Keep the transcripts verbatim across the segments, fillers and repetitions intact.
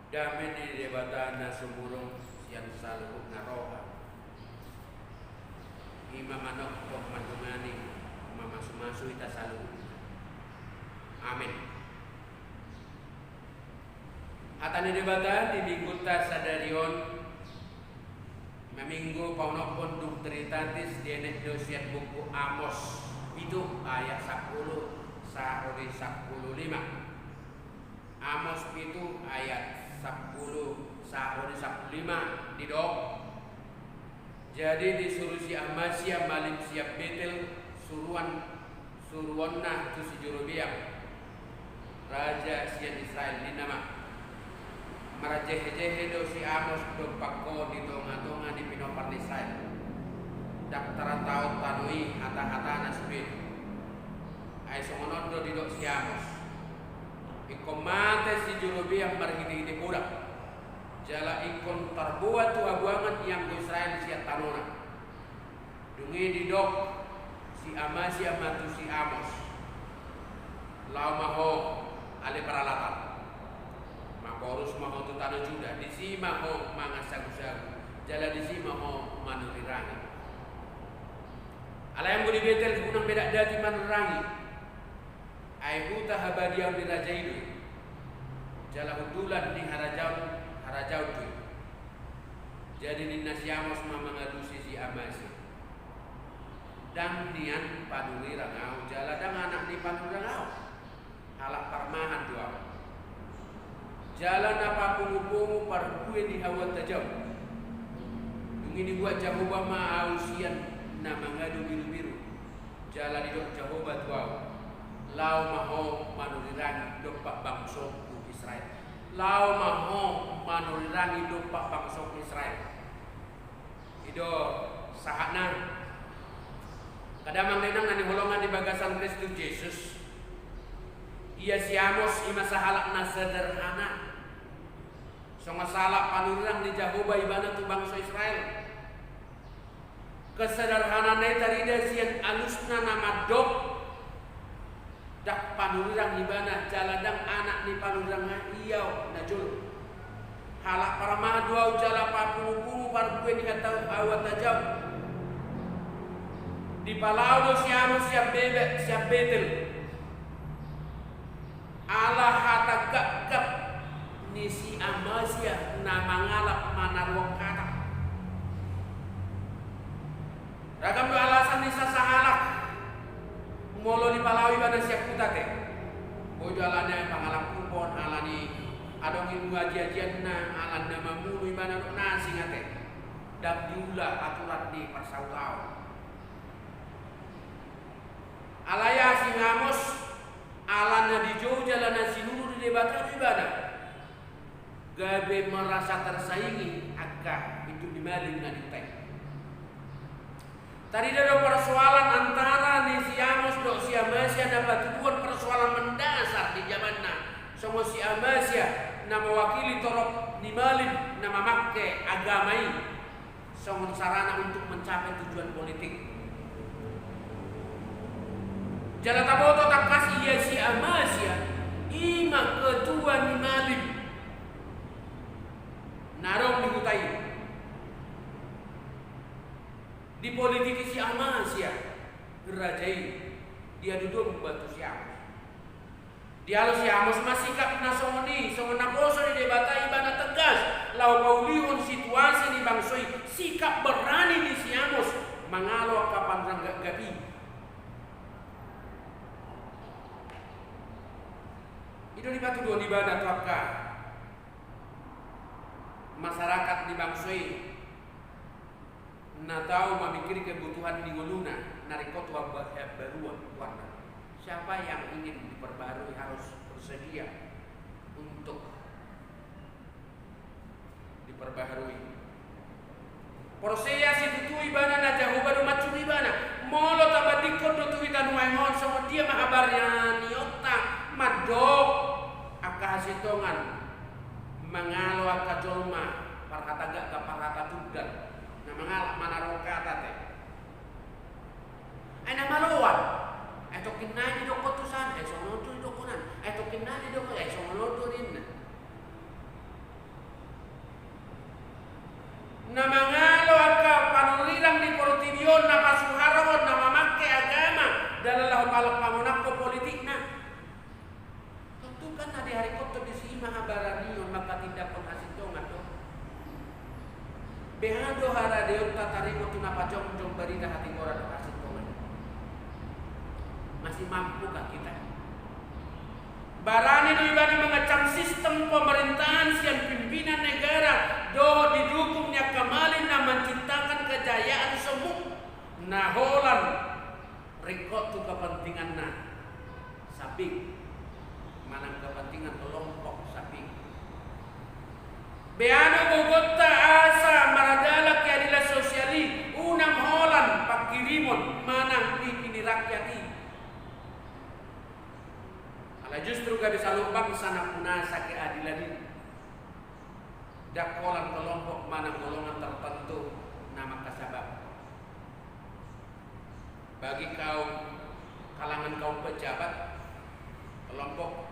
Dame ni Debata na sumurung sian saluhutna roha, i ma manongkop mandongani, mamasumasu hita saluhutna. Amen. Hata ni Debata di minggunta sadari on, ma minggu paonomhon dung Trinitatis, dienet do sian buku Amos pitu ayat sampulu sahat ro di sampulu lima. Amos pitu ayat sampulu sahat ro di sampulu lima, didok: Jadi disuru si Amasia malim sian Betel, suruan, suruonna tu si Jerobeam, raja sian Israel, ninna ma: Marjehejehe do si Amos dompak ho di tongatonga ni pinompar ni Israel. Ndang tartaon tano i hatahatana sude. Ai songon on do didok si Amos: Ingkon mate si Jerobeam marhitehite podang, jala ingkon tarboan tu habuangan ianggo Israel sian tanona. Dung i didok si Amasia ma tu si Amos: Laho ma ho ale paralatan, maporus ma ho tu tano Juda, disi ma ho mangan sagusagu, jala disi ma ho manurirangi. Alai anggo di Betel unang bedak dati manurirangi. Ai huta habadiaon ni raja i do i, jala hundulan ni harajaon, harajaon do i. Jadi ninna si Amos ma mangalusi si Amasia: Ndang nian panurirang ahu, jala ndang anak ni panurirang ahu. Halak parmahan do ahu, jala na papungupungu parbue ni hau antajau. Dung i dibuat Jahowa ma ahu sian na mangadu birubiru. Jala didok Jahowa tu ahu: Laho ma ho manurirangi dompak bangsongku Israel. Laho ma ho manurirangi dompak bangsongku Israel. I do sahatna. Angka damang dainang na hinaholongan di bagasan Kristus Jesus, ia si Amos i ma sahalak na sederhana. Songon sahalak panurirang ni Jahowa ibana tu bangso Israel. Kesederhanaanna i tarida sian alusna na mandok: Ndang panurirang ibana, jala ndang anak ni panurirang i ahu najolo. Halak parmahan do ahu jala papungupungu parbue ni hau antajau. Dipalao do si Amos sian Be-, sian Betel ala hata gapgap ni si Amasia na mangalap manaruhon hata. Ragam do alasan ni sasahalak molo dipalao ibana sian huta, ate. Boi do alani pangalangkupon, alani adong ilmu ajiajianna, alani na mamunu ibana dohot na asing, ate. Ndang diula aturan ni parsautaon. Alai asing Amos, ala na dijou jala na sinuru ni Debata do ibana, gabe merasa tersaingi angka pintu ni malim na di huta i. Tarida do persoalan antara ni si Amos dohot si Amasia na patuduhon persoalan mendasar di jamanna, songon si Amasia na mewakili torop ni malim na mamangke agama i songon sarana untuk mencapai tujuan politik. Jala taboto tangkas ia si Amasia i ma ketua ni malim na adong di huta i. Dipolitiki si Amasia raja i, diadu domba tu si Amos. Dialo si Amos ma sikap na songon i, songon naposo ni Debata, ibana tegas laho paulihon situasi ni bangso i. Sikap berani ni si Amos mangalo angka panurirang gapgap i. I do dipatuduhon ibana tu angka masyarakat ni bangso i na tau mamingkiri kebutuhan ni ngoluna, na ringkot tu hambaruan, goarna. Siapa yang ingin diperbaharui harus bersedia untuk diperbaharui. Porsea situtu ibana na Jahowa do mansuru ibana. Molo tabandingkon do tu hita nuaeng on, songon dia ma habarna nionta mandok angka hasintongan mangalo angka jolma parhata gapgap, parhata tunggal, na mangalap manaruhon hata, ate. Ai na maloan. Ai tongkin nai didokkon tu san, ai songon on do didokkon an. Ai tongkin nai didokkon, ai songon on do ninna. Haringkothon disi ma habaranion manghatindanghon hasintongan do. Beha do haradeonta taringot tu na pajongjong barita hatigoran dohot hasintongan. Masih mampukah kita? Barani do ibana mangancam sistem pemerintahan sian pimpinan negara dohot didukung ni angka malim na manciptakan kejayaan sombong na holan ringkot tu kepentinganna sambing manang kepentingan kelompok sambing. Beha do gogonta asa mardalan keadilan sosial i unang holan pangkirimon manang nipi ni rakyat i. Alai justru gabe saluhut bangsa na punasa keadilan i. Ndang holan kelompok manang golongan tertentu na mangkasabab. Bagi kaum, kalangan kaum pejabat, kelompok,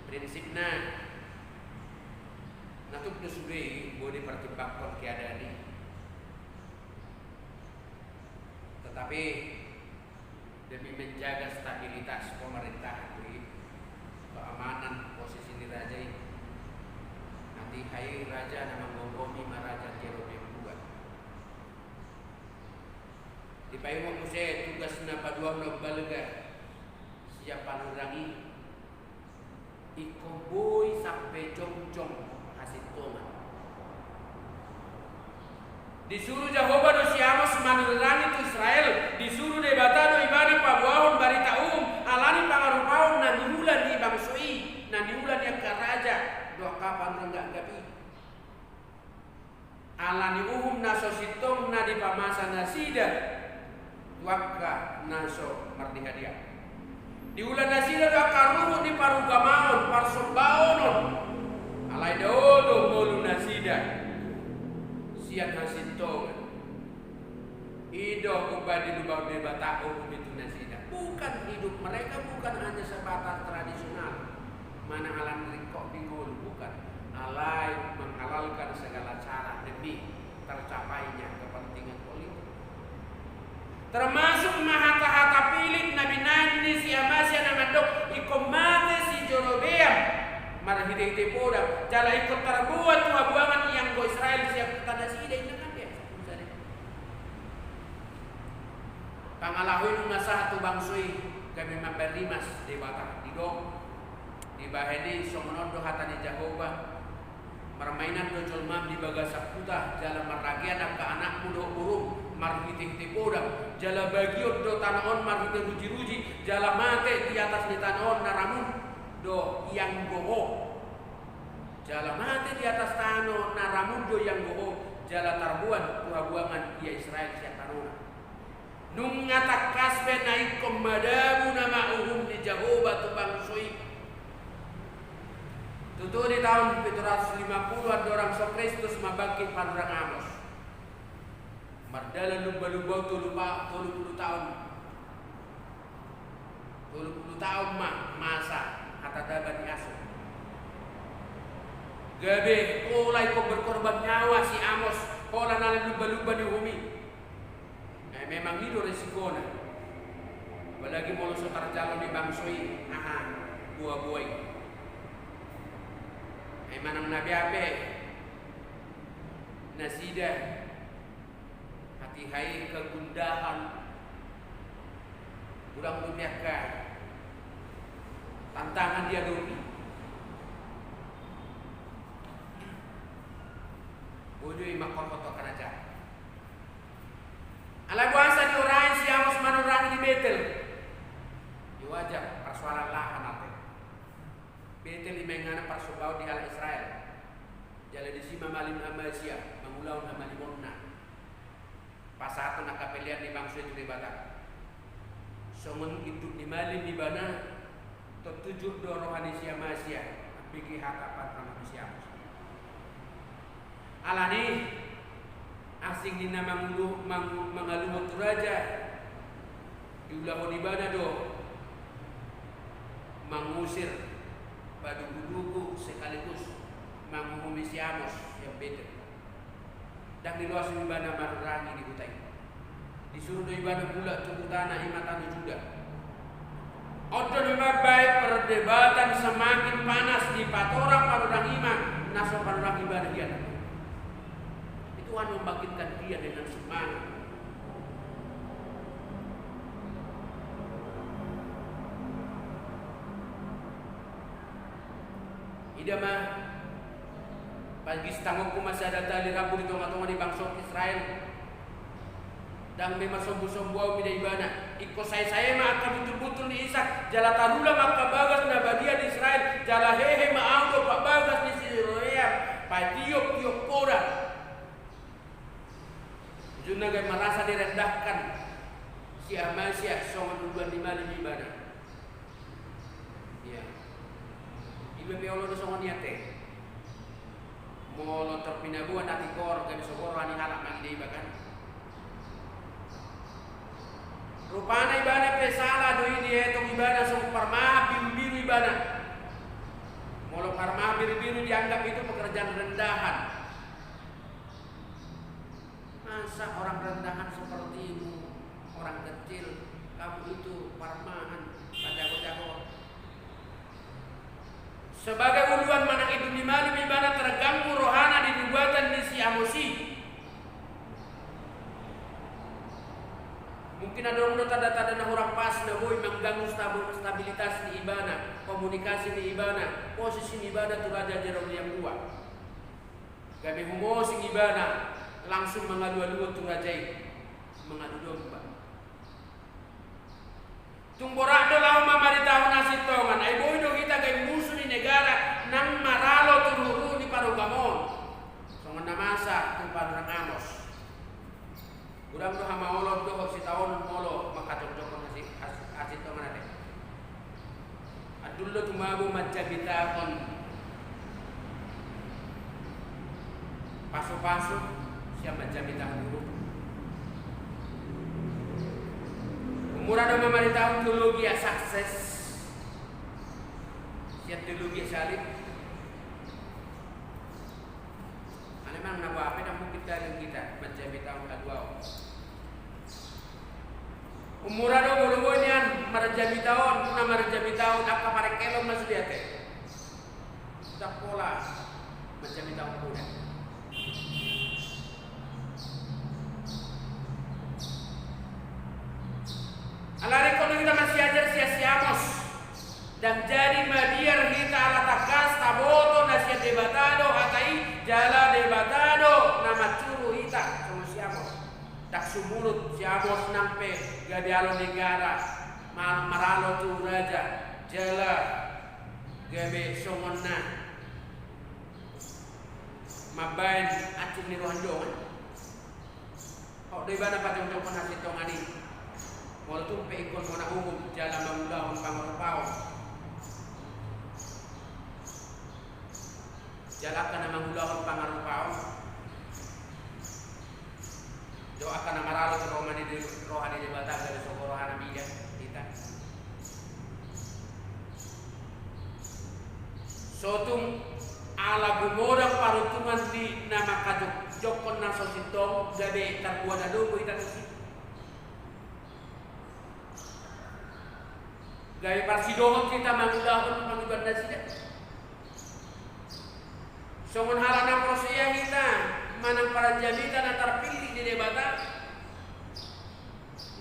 prinsipna na tuk do sude i boi dipertimbangkon keadaan i. Tetapi demi menjaga stabilitas pemerintahan i, keamanan posisi ni raja i, nanti hai raja na manggomgomi ma raja Jerobeam dua. Dipaingot muse tugas na paduahon na umbalga sian panurirang i, ingkon boi sampe jongjong hasintongan. Disuru Jahowa do si Amos manurirangi tu Israel, disuru Debata do ibana paboahon barita uhum, alani pangarupaon na niula ni bangso i, na niula ni angka raja, dohot angka panurirang gapgap i. Alani uhum na so sintong na dipamasa nasida tu angka na so mardiha-diha. Diula nasida do angka ruhut ni parugamaon, parsombaonon. Alai dao do ngolu nasida sian hasintongan. I do umbahen dilubahon Debata uhum i tu nasida. Bukan hidup mereka bukan hanya sebatas tradisional. Manang alani ringkot ni ngolu, bukan. Alai menghalalkan segala cara demi tercapainya kepentingan politik. Termasuk ma hata-hata pilit na binahen ni si Amasia na mandok ingkon mate si Jerobeam marhite-hite podang, jala ingkon tarboan tu habuangan ianggo Israel sian huta nasida, inna kan dia. Pangalaho i nunga sahat tu bangso i, gabe mambahen rimas Debata. Didok, dibahen i songon on do hata ni Jahowa, marmainan do jolmam di bagasan huta, jala marragean angka anakmu dohot borum marhite-hite podang, jala bagion do tano on marhite ruji-ruji, jala mate di atas ni tano on na ramun do ianggo ho. Jala mate di atas tano na ramun do ianggo ho, jala tarboan tu habuangan ia Israel sian tanona. Nunga tangkas pe na ingkon madabu nama uhum ni Jahowa tu bangso i. Tutu di taon pitu ratus lima pulu andorang so Kristus mambangkit panurirang Amos. Mardalan lumba-lumba tolu pa-, tolu pulu taon. Tolu pulu taon ma masa hatadaban ni Amos. Gabe pola ingkon berkorban nyawa si Amos, pola na lumba-lumba ni uhum i. Eh, memang i do resikona. Apalagi molo so tarjalo ni bangso i aha boa-boa i. Eh, manang na beha pe nasida hatiha i kegundahan, godang dope angka tantangan diadopi. Boi do i mangkorhon tu angka na jahat. Alai boasa diorangi si Amos manurirang di Betel? Di wajar, persoalan lahan ate. Betel i ma inganan parsombaon di halak Israel. Jala disi ma malim Amasia mangulahon hamalimonna, pasahathon angka pelean ni bangso i tu Debata. Songon induk ni malim ibana, tong tujur do roha ni si Amasia, ambege hata panurirang ni si Amos. Alani, asing ninna mangulu-, mang-, mangaluhon tu raja, diulahon ibana do mangusir padugu-dugu sekaligus manguhumi si Amos sian Betel. Ndang diloas ibana manurirang di huta i. Disuru do ibana mulak tu hutana i ma tano Juda. On do na mambahen perdebatan semakin panas, dipatorang panorang i ma na so panorang ibana hian. Itu kan membangkitkan dia dengan semangat. Ida ma pagistangonku ma sada tali rambu di tonga-tonga ni bangso Israel. Ndang be marsombu-sombu ahu mida ibana. Ingkon sae-sae ma angka buntul-buntul ni Ishak, jala tarula ma angka bagas na badia di Israel, jala hehe ma ahu dompak bagas ni si Yerobeam, patiop-tiop poda. Ujungna gabe merasa direndahkan si Amasiah songon uluan ni malim ibana. Ia. Iba pe olo do songon i ate. Molo tor pinaboa na tigor, gabe so gor roha ni halak mangida iba kan. Rupana ibana pe sala do i dietong ibana songon parmahan biru-biru ibana. Molo parmahan biru-biru dianggap itu pekerjaan rendahan. Masa orang rendahan sepertimu, orang kecil, kamu itu parmahan, pajago-jago? Sebagai uluan manang induk ni malim ibana terganggu rohana di nubuatan ni si Amos i. Mungkin adong do tanda-tanda na hurang pas na boi mengganggu stabi-, stabilitas ni ibana, komunikasi ni ibana, posisi ni ibana tu Raja Jerobeam dua. Gabe humosing ibana langsung mangalu-aluhon tu raja i, mangadu domba. Tung borat do laho mamaritahon hasintongan, ai boi do hita gabe musu ni negara nang maralo tu ruhur-ruhur ni parugam on. Songon na masa tu panorang Amos. Godang do hamaolon dohot sitaonon molo mangkajongjonghon hasi-, has-, hasintongan ate. Andul do tumabo manjamitahon pasupasu sian manjamitahon guru. Umur adong mamaritahon teologia sukses sian teologia salib. Alai manang na boha pe ndang mungkin talim hita manjamitahon haluaon. Umur adong molo boi nian manjamitahon, na manjamitahon angka parengkelon ma sude ate. Ndang pola manjamitahon poda. Alai ingkon do hita masiajar sian si Amos. Ndang jadi mabiar hita ala tangkas taboto na sian Debata do hata i, jala Debata do na mansuru hita songon si Amos. Ndang sumurut si Amos nang pe gabe alo negara, ma-, maralo tu raja, jala gabe songon na mambahen hansit ni roha ni dongan. Hot do ibana pajongjongkon hasintongan i. Molo tung pe ingkon hona uhum jala mangulahon pangarupaon. Jala angka na mangulahon pangarupaon. Dohot angka na maralo tu roha ni, roha ni Debata gabe sogo rohana mida hita. So tung ala gumodang paruntungan ni na mangkajongjonghon na so sintong gabe tarbuat na dobo hita tusi. Gabe parsidohot hita mangulahon pangidoan nasida. Songon halak na porsea hita manang paranjamita na tarpillit ni Debata.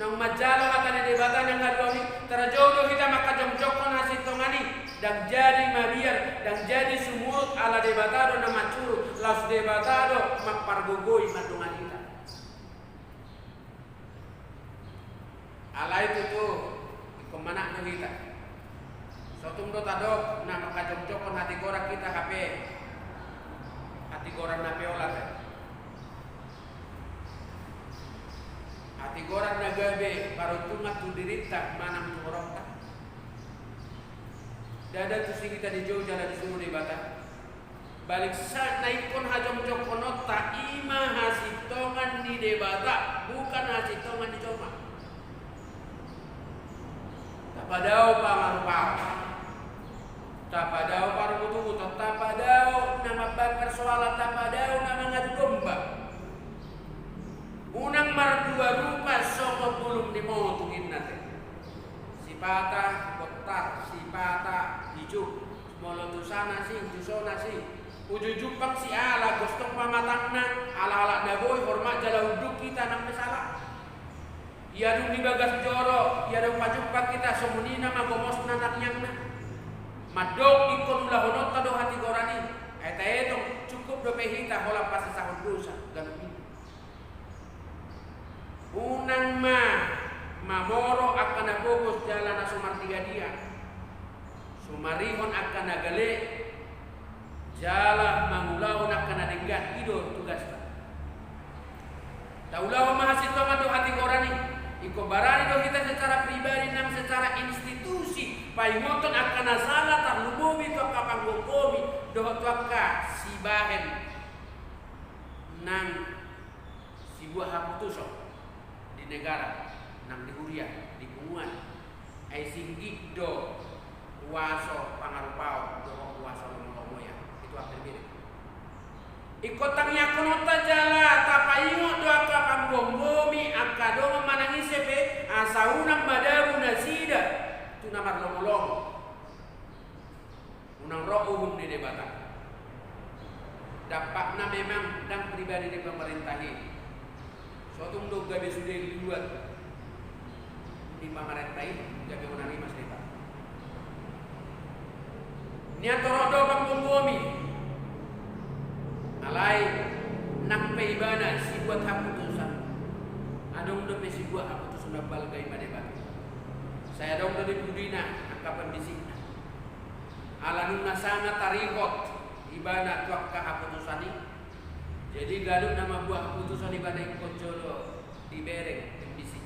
Naung manjalo hata ni Debata nang haluaon i, tarjou do hita mangkajongjonghon hasintongan i, ndang jadi mabiar, ndang jadi sumurut ala Debata do na mansuru, laos Debata do mampargogoi mandongani hita. Alai tutu, ingkon manat do hita. So tung do tadok na mangkajongjonghon hatigoran hita hape. Hatigoran na pe olat. Hatigoran na gabe paruntungan tu dirinta manang tu horongta. Ndada tusi hita dijou jala disuru Debata. Balik sa na ingkon hajongjongkononta i ma hasintongan ni Debata, bukan hasintongan ni jolma. Tapadao pangarupaon. Tapadao parungutunguton, tapadao na mambahen persoalan, tapadao na mangadu domba. Unang mardua rupa songon bulung ni motung inna te. Si Sipata bontar, sipata ijuk, molo tu sana sing, tu sona sing. Uju jumpang si ala, gostong pamatangna, ala-ala na boi hormat jala unduk hita nang pe sala. Ia dung di bagas joro, ia dung pajumpang hita, songon i nama gomosna tangiangna. Mandok ingkon ulahononta do hatigoran i. Ai taetong, cukup dope hita holan pasesahon dosa, ganup i. Unang ma mamoro angka na pogos jala na so mardigadia, sumarihon angka na gale, jala mangulahon angka na denggan, i do tugasta. Taulahon ma hasintongan dohot hatigoran i. Ingkon barani do hita secara pribadi nang secara institusi paingothon angka na sala, tarlumobi tu angka panggomgomi dohot tu angka sibahen nang sibuat haputuson di negara, nang di huria, di punguan. Ai singgit do huaso pangarupaon dohot huaso lomolomo, ia i tu akhir diri. Ingkon tangiangkononta jala tapaingot do angka panggomgomi, angka dongan manang ise pe, asa unang madabu nasida tu na marlomolomo. Unang ro uhum ni Debata. Dampakna memang ndang pribadi ni pamarenta i. So tung do gabe sude liwat ni pamarenta i, gabe unang rimas Debata. Nian torop do panggomgomi. Alai nang pe ibana sibuat haputusan, adong dope sibuat haputusan na balga i ma Debata. Sai adong do di pudina angka pambisikna. Ala nunga sanga tarihot ibana tu angka haputusan i. Jadi ganup na mambuat haputusan ibana ingkon jolo dibereng pambisik.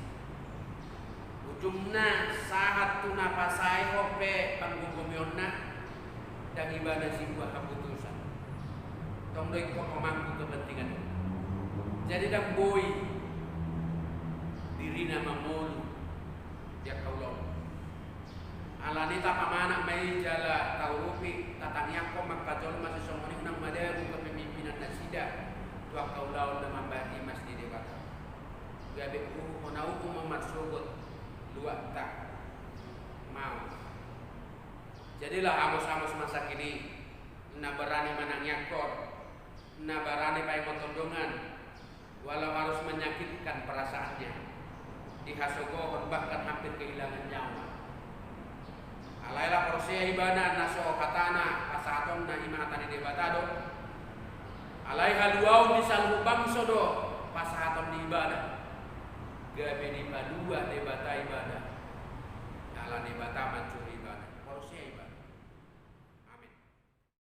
Ujungna sahat tu na pasaehon pe panggomgomionna, ndang ibana sibuat haputusan. Tong do ingkon pemangku kepentingan. Jadi ndang boi dirina mangolu di angka ulaon. Alani tapamanat ma i jala taurupi, tatangiangkon ma angka jolma sisongon i unang madabu kepemimpinan nasida tu angka ulaon na mambahen rimas ni Debata. Gabe uhum, hona uhum ma marsogot luatta. Mau. Jadilah Amos-Amos masa kini na barani manangiangkon, na barani paingothon dongan, walau harus menyakitkan perasaannya, dihasogohon bahkan hampir kehilangan nyawa. Alai la porsea ibana na so hatana pasahatonna i ma hata ni Debata do. Alai haluaon ni saluhut bangso do pasahaton ni ibana. Gabe dipalua Debata ibana. Ala Debata ma